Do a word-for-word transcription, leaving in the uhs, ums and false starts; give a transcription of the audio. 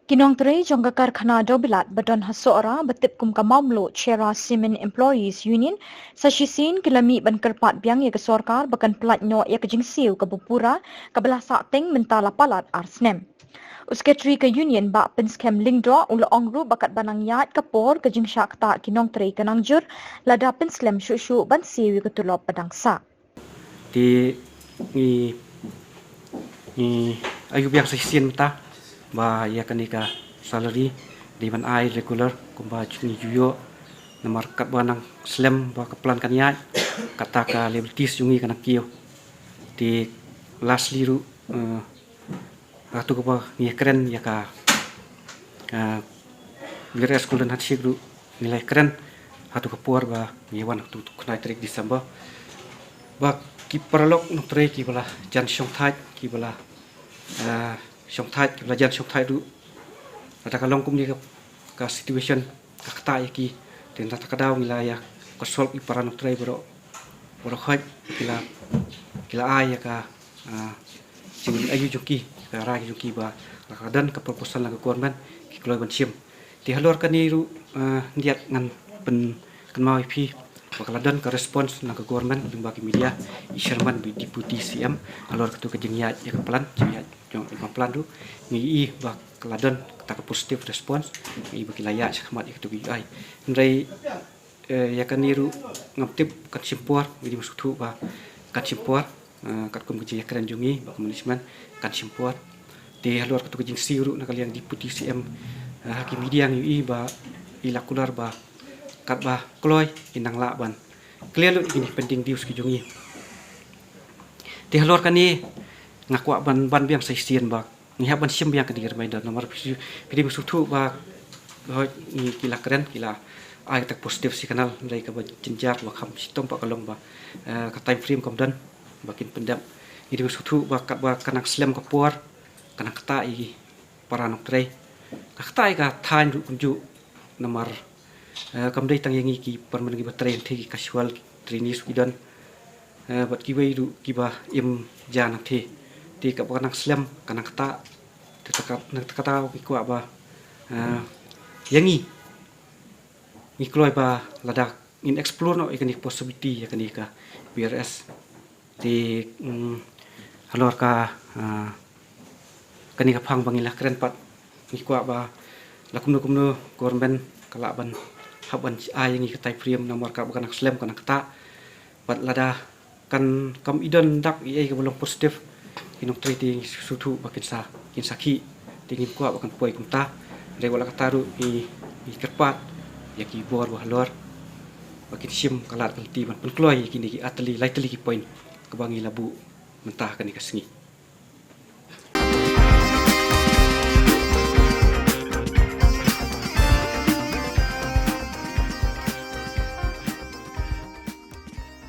Ki nongtrei jong ka karkhana Dewbilat ba don ha Sohra ba tip kum ka Mawmluh Cherra Cement Employees Union sa shisien ki la mih ban kyrpad biang ïa ka sorkar ba kan pyllait noh ïa ka jingsiew kaba pura kaba la sah teng mynta la palat ar snem. U Secretary ka Union Bah Pynskhem Lyngdoh u la ong ruh ba katba nang ïaid ka por ka jingshah ktah ki nongtrei ka nang jur lada pynslem shuh shuh ban siew ïa ka tulop ba dang sah. Te ngi, ngi ayu biang sa shisien mynta ba ïa kane ka salary dei ban ai regular kumba ngi ju ïoh, namar katba nang slem ba ka plant kan ïaid, kata ka liabilities jong ngi ka nang kiew. Te lastly ruh, eh, hato kaba ngi kren ïa ka, eh, Wear S Golden Handshake ruh ngi la kren hato ka por ba ngi wan hato ka khyndai tarik December. Ba ki paralok nongtrei kiba la jan shongthait, kiba la, eh, shongthait, kiba la jan shongthait ruh, lada ka long kumne ka, ka situation ka ktah ïa ki, te na kata ka daw ngi la ïa consult ïa ki para nongtrei baroh, baroh khoit, ki la, ki la ai ïa ka, ah, jingayu jong ki, ka rai jong ki ba la ka don ka proposal na ka government, ki kloi ban shim. Te halor kane ruh, ah, hynrei ngan pynkynmaw ïa phi ba ka la don ka response na ka government lyngba ki media, i chairman bad i deputy C M halor katu ka jingïaid ïa ka plan, jingïaid jong i plan ruh, ngi i ba ka la don kata ka positive response, ngi i ba ki la ïaid shakhmat ïa katu ka U I. Hynrei, eh, ïa kane ruh ngam tip kan shim por, ngi dei ban sngewthuh ba kan shim por, eh, katkum ka jingïakren jong ngi bad ka management kan shim por. Te halor katu ka jingsiew ruh na ka liang deputy C M, eh, ha ki media ngi i ba i la kular ba katba kloi in nang lah ban clear lut ïa kine ki pending dues ki jong ngi. Te halor kane nga kwah ban, ban biang sa shisien ba ngi hap ban shim biang kane ka reminder namar phi, phi dei ban sngewthuh ba hooid ngi, ki la kren, ki la ai kata ka positive signal, hynrei kaba jynjar ba kham shitom pat ka long ba, eh, ka time frame kam don ba kin pyndep. Ngi dei ban sngewthuh ba katba ka nang slem ka por ka nang ktah ïa ki para nongtrei, ka ktah ïa ka thaiñ ruh kumjuh, namar, eh, kam dei tang ïa ngi ki permanent kiba trei hangtei, ki casual trainees ki don, eh, bad kiwei ruh kiba im ja hangtei. Te katba ka nang slem ka nang ktah, te ta ka, na kata ka daw ngi kwah ba, eh, ïa ngi, ngi kloi ba lada ngin explore noh ïa kane ka possibility ïa kane ka Wear S. Te, mm, halor ka, ah, kane ka phang ba ngi la kren pat, ngi kwah ba la kumno kumno government ka lah ban hap ban ai ïa ngi ka time frame namar katba ka nang slem ka nang ktah. Bad lada kan kam i don dak i ei kaba long positive, ki nongtrei te ngi sngewthuh ba kin sa, kin sa khih. Te ngim kwah ba kan poi kumta. Hynrei wat la katta ruh ngi, ngi kyrpad ïa ki bor ba halor ba kin shim ka lad ka lynti ban pynkloi ïa kine ki ar tylli lai tylli ki point kaba ngi la buh mynta ha kane ka sngi.